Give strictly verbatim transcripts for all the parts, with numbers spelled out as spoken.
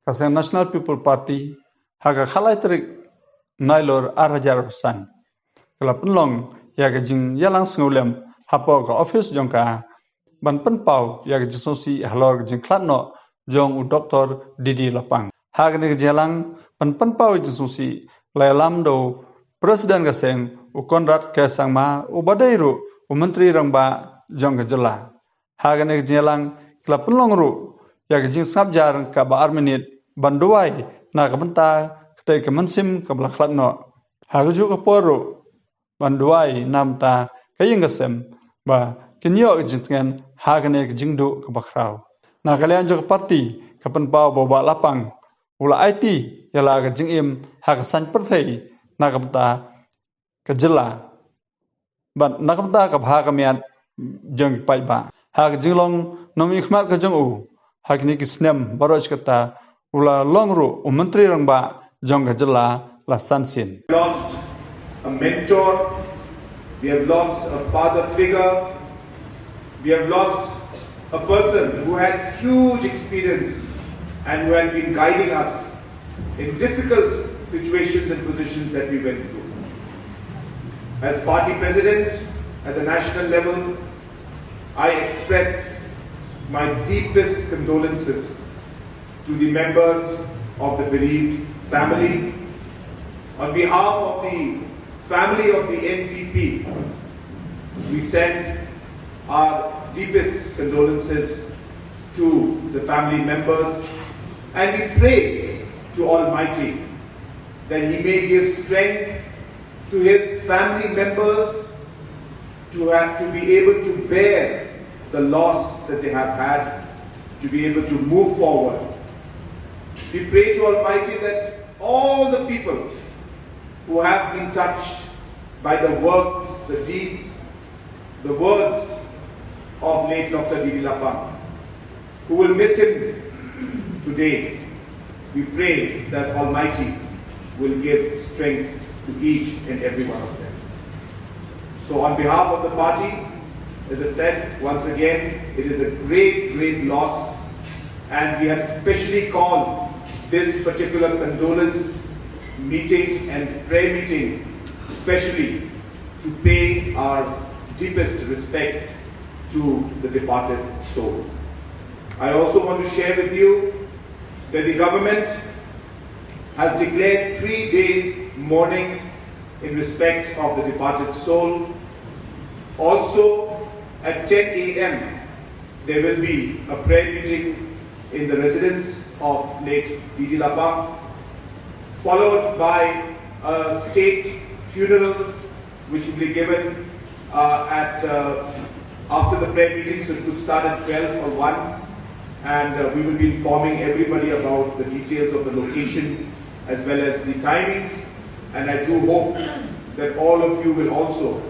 ka seng National People Party ha ka khatlai tarik Nailur arhajar arphew san ka la pynlong ïa ka jingïalang sngewlem hapoh ka office jong ka ban pynpaw ïa ka jingsngewsih halor ka jingkhlad noh jong u Doktor D D Lapang. Ha kane ka jingïalang ban pynpaw ïa ka jingsngewsih la ïalam da u President ka seng u Conrad K Sangma uba dei ruh u Myntri Rangbah jong ka jylla. Ha kane ka jingïalang ki la pynlong ruh ïa ka jingsngap jar kaba ar minit ban duwai na ka bynta katei ka mynsiem kaba la khlad noh. Ha kajuh ka por ruh ban duwai na ka bynta ka ïing ka sem ba kin ïoh ka jingtngen ha kane ka jingduh kaba khraw. Na ka liang jong ka party ka pynpaw ba u Bah Lapang u la aiti ïa la ka jingim ha ka saiñ pyrthei na ka bynta ka jylla bad na ka bynta ka bha ka miat jong ki paidbah. Ha ka jinglong nongmihkhmat ka jong u ha kine ki snem baroh shi katta u la long ruh u Myntri Rangbah jong ka jylla la san sien. Lost a mentor, we have lost a father figure, we have lost a person who had huge experience and who had been guiding us in difficult situations and positions that we went through. As party president at the national level, I express my deepest condolences to the members of the bereaved family. On behalf of the family of the N P P, we send our deepest condolences to the family members and we pray to Almighty that He may give strength to His family members to have to be able to bear the loss that they have had, to be able to move forward. We pray to Almighty that all the people who have been touched by the works, the deeds, the words of late Doctor D D Lapang, who will miss him today, we pray that Almighty will give strength to each and every one of them. So, on behalf of the party, as I said, once again, it is a great, great loss, and we have specially called this particular condolence meeting and prayer meeting specially to pay our deepest respects to the departed soul. I also want to share with you that the government has declared three-day mourning in respect of the departed soul. Also, at ten a m, there will be a prayer meeting in the residence of late D D Lapang, followed by a state funeral which will be given uh, at uh, after the prayer meeting, so it could start at twelve or one, and uh, we will be informing everybody about the details of the location as well as the timings. And I do hope that all of you will also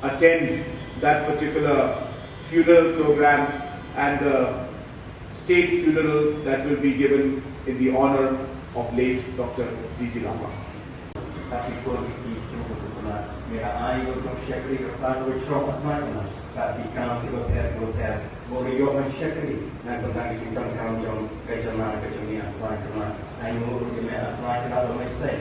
attend that particular funeral program and the state funeral that will be given in the honor of late Doctor D D Lapang. Ka ki kwah ki ki jong ka tukuna. Mira ai ko jong shakri ka pan ko jong ka pan ko na. Ka ki kam ki ba pher ko pher. Bo ri yo kan shakri. Na ko na ki jong kam jong ka jong na ka jong ni a plan ko na. Ai mo ko ni me a plan ko na lo me stay.